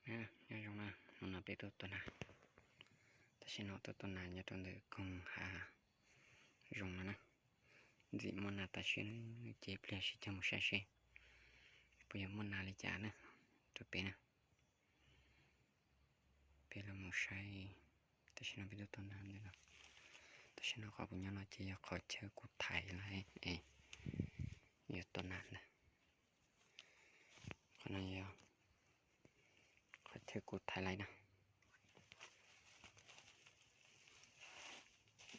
Nyob zoo na, hnub no peb tuaj tua nas. Tam sim no tuaj tua nas nyob rau ntawm koog hav zoov no na. Ntxim muaj nas tas siab, ces pliag sib cog mus saib seb puas yuav muaj nas li cas na rau peb na. Peb los mus saib, tam sim no peb tuaj tua nas ntawm no. Tam sim no qhov kuv nyob no ces yog qhov chaw kuv thaiv laiv es yuav tua nas ntag. Qhov no yog qhov chaw kuv thaiv laiv na.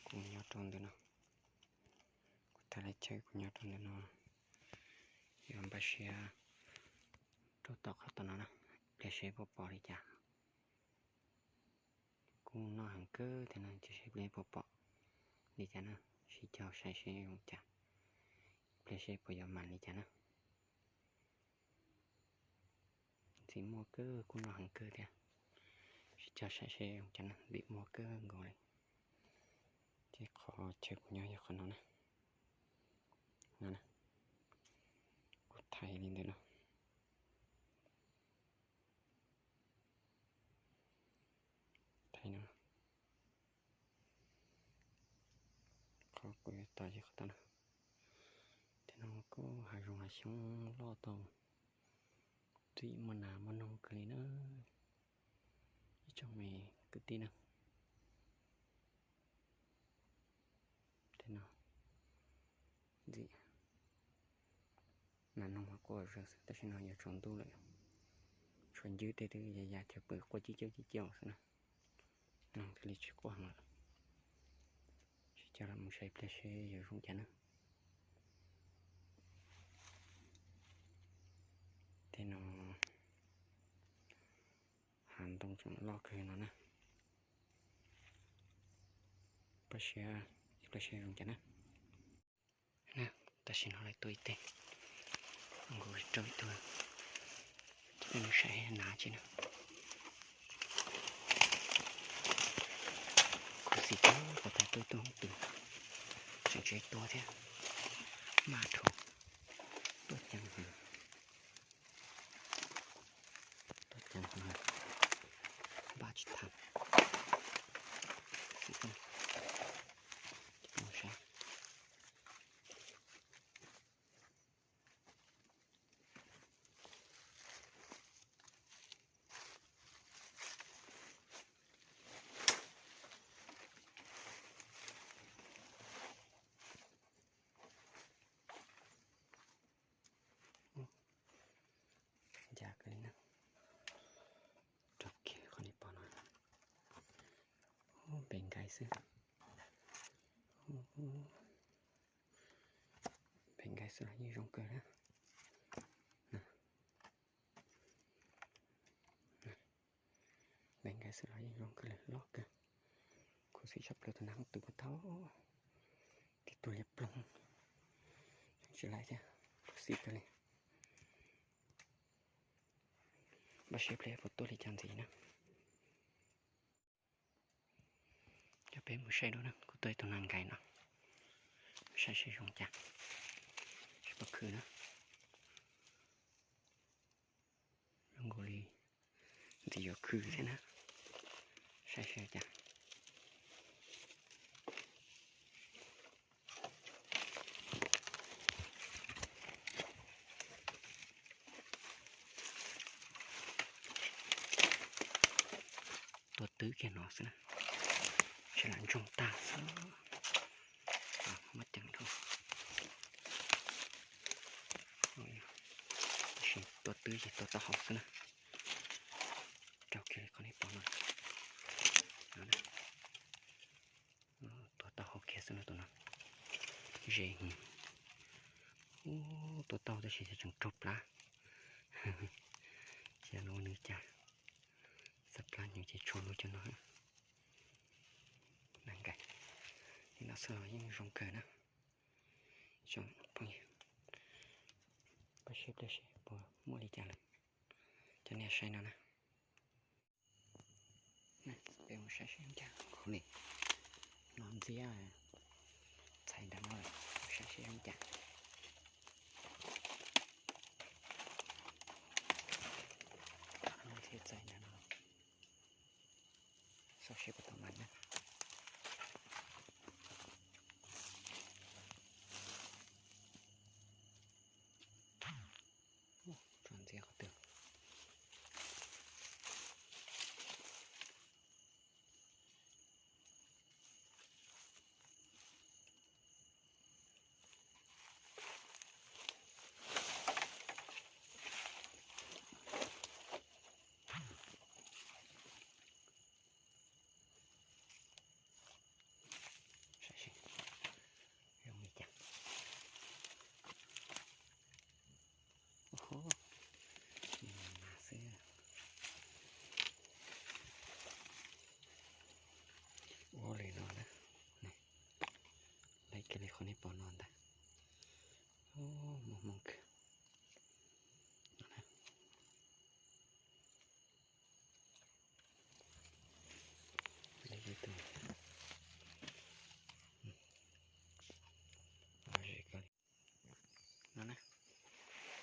Kuv nyob rau ntawm no, kuv thaiv laiv chaw kuv nyob rau ntawm no. Yog npaj siab rau tom qhov tom no na, pliag seb puas pom li cas. Kuj noj heev kawg thiab no, cia seb pliag puas pom li cas na, sib cog saib seb zoo cas, pliag seb puas yuav mas li cas na. Ntxim muaj kawg, kuj noj heev kawg thiab, sib cog saib seb zoo cas na, ntxim muaj kawg nkaus li. Ces qhov chaw kuv nyob yog qhov no na, no na, kuv thaiv li ntawm no. Thaiv no, qhov kuv yuav tos yog qhov tom no. Tej no kuj hav zoov hav xyoob loj tau, ntxim muaj nas muaj noog kawg li na, ib tsoom me kwv tij na. Tej no ntxim nas noog mas quaj zog xwb, tam sim no yuav tsaus ntuj lawm, tshuav ncwb tej twb ya ya cov pw quaj cib cab cib caus xwb na. Noog thiaj li tsis quaj heev lawm. Sib cog los mus saib pliag seb yuav zoo cas na. Tej no hav ntoo tseem loj kawg no na. Pab siab ib pliag seb zoo cas na. Tam sim no lawv tua ib teg, nkaus rau ib tug, ces peb mus saib nav tsi na. Khuv xim tiag, puag ta tuaj ib tug tus, tseem tseem tua thiab, maj dhau, tuaj ceev heev, tuaj ceev heev, npaj tsis tau. Mus saib. Ncaj kawg li na. Rau kiag qhov nej pom no, pem nkaij xwb. Pem nkaij xwb los yeej zoo kawg na. Pem nkaij xwb los yeej zoo kawg li, loj kawg. Khuv xim tshaj plaws tus nav tus puag ta, tib tug liab ploog, tsis laiv thiab, khuv xim kawg li. Npaj siab pliag puas tuaj li cas ntxiv na. Coj peb mus saib dua na, kuv tuaj ib tug nas nkais no, saib seb zoo cas, seb puas khwv na. Zoo nkaus li ntxim yuav khwv thiab na, saib seb cas. Tua twb kiag no xwb na, sab lam ntsoog tag xwb. Muab ceev dhau. Tab sis tua twb ces tua taub hau xwb na. Rau kiag li qhov nej pom no. Tua taub hau kiag xwb no tus no. Ze heev. Ub, tua taub hau tab sis tseem raug plab. Cia los ua nws cas. Xav plab nws ces tshuav lub cov no. Nas nkais li no xwb los yeej zoo kawg na. Tsoom phooj ywg, pab saib pliag seb puas muaj li cas lawm. Cov niag saib no na. Peb mus saib seb zoo cas, nkaus li no ntxiab, txhais ntawm no lawm, saib seb zoo cas. No thiab txhais ntawm no. Puas tau mas na. Tso ntxiv qhov twg. Saib seb zoo li cas. Ub, mas xwb. Ua li no na. Laib kiag li qhov nej pom no ntag. Ub, muaj hmoo kawg. Laib ib tug. Lom zem kawg li. No na,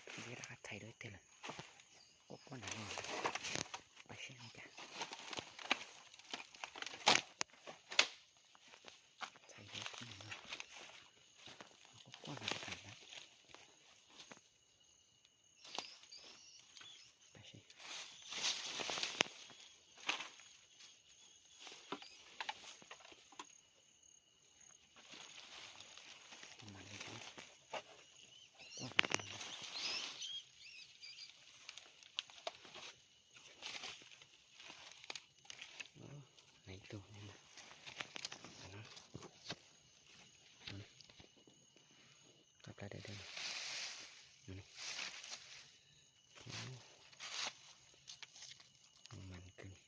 ntxiv rov qab txhais dua ib teg lawm. Quaj quaj ntawm no, pais seb li cas. Txhais dua ib teg no, quaj quaj ntawm no. Tam sim Nai lug no, qab plab dawb dawb, mas kawg li,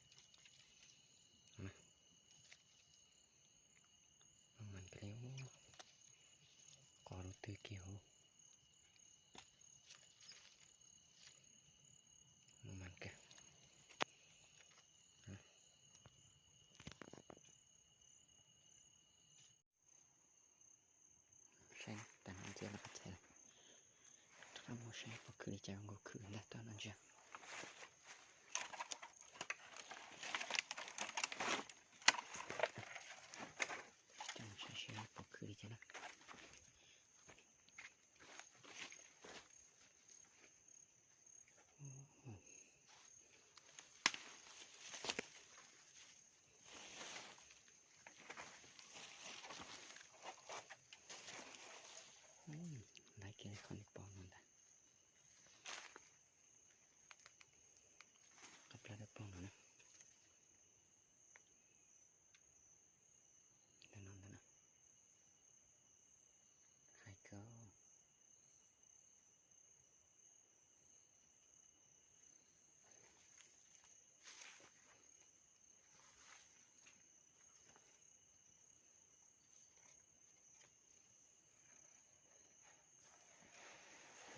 mas kawg li, qos lub twg kiag hauv. Mas kawg. Saib, tam no ntxiv los qab txhais lawm. Rov qab mus saib puas khwv li cas, nkaus khwv ntag tau no ntsia. Coj mus saib seb puas khwv li cas na. Laib kiag li qhov nej pom no ntag. Qab plab dawb paug no na. Ntawm no ntag na. Hais kawg.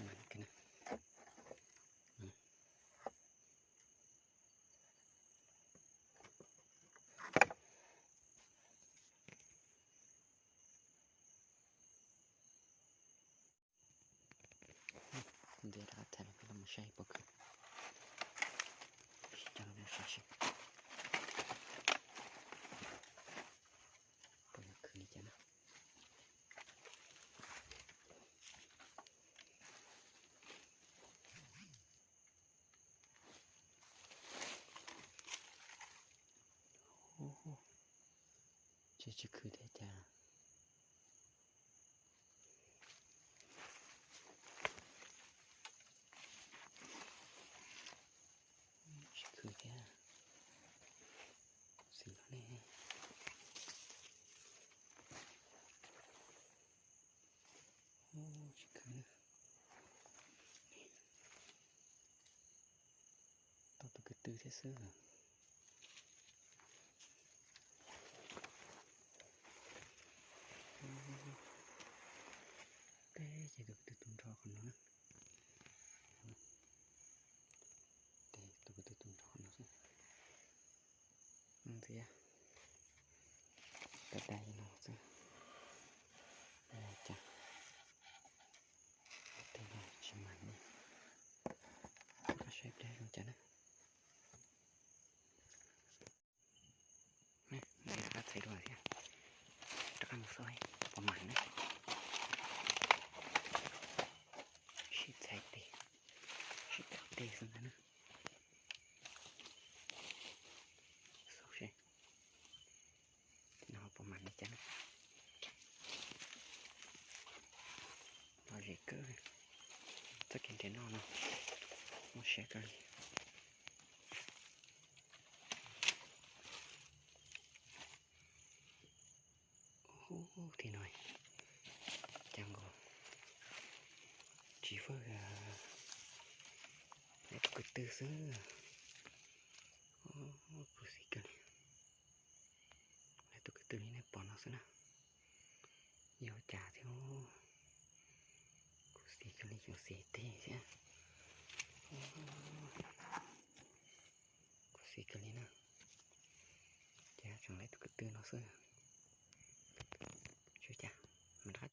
Mas kawg na. Ntxiv rov qab txhais los peb los mus saib puas khwv. Coj los mus saib seb puas yuav khwv li cas na. Ub, tsis, tsis khwv thiab cas. Tsis khwv thiab. Xis los ne. Ub, tsis khwv na. Tau tus kwv tw thiab xwb. Teb ces tus kwv tw tus nrho qhov no na. Teb tus kwv tw tus nrho qhov no xwb. Ntxiv, tab dai no xwb. Cas, tej no tsis mas li. Rov qab saib pliag zoo cas na. txhais dua thiab. Rov qab mus xauj puas mam na. Sib txhais tes, sib txhais tes xwb ntag na. Xauj seb no puas mam li cas na. Lom zem kawg li. Txoj kev nrhiav noj no muaj siab kawg li. Ub, tim no cas nkaus tsis faj, lawv tus ko tw xwb. Khuv xim kawg li. Lawv tus ko tw li nej pom no xwb na. Yog cas thiab, khuv xim kawg li, xyov xim teg thiab. Khuv xim kawg li na. Ces tseem lawv tus ko tw no xwb.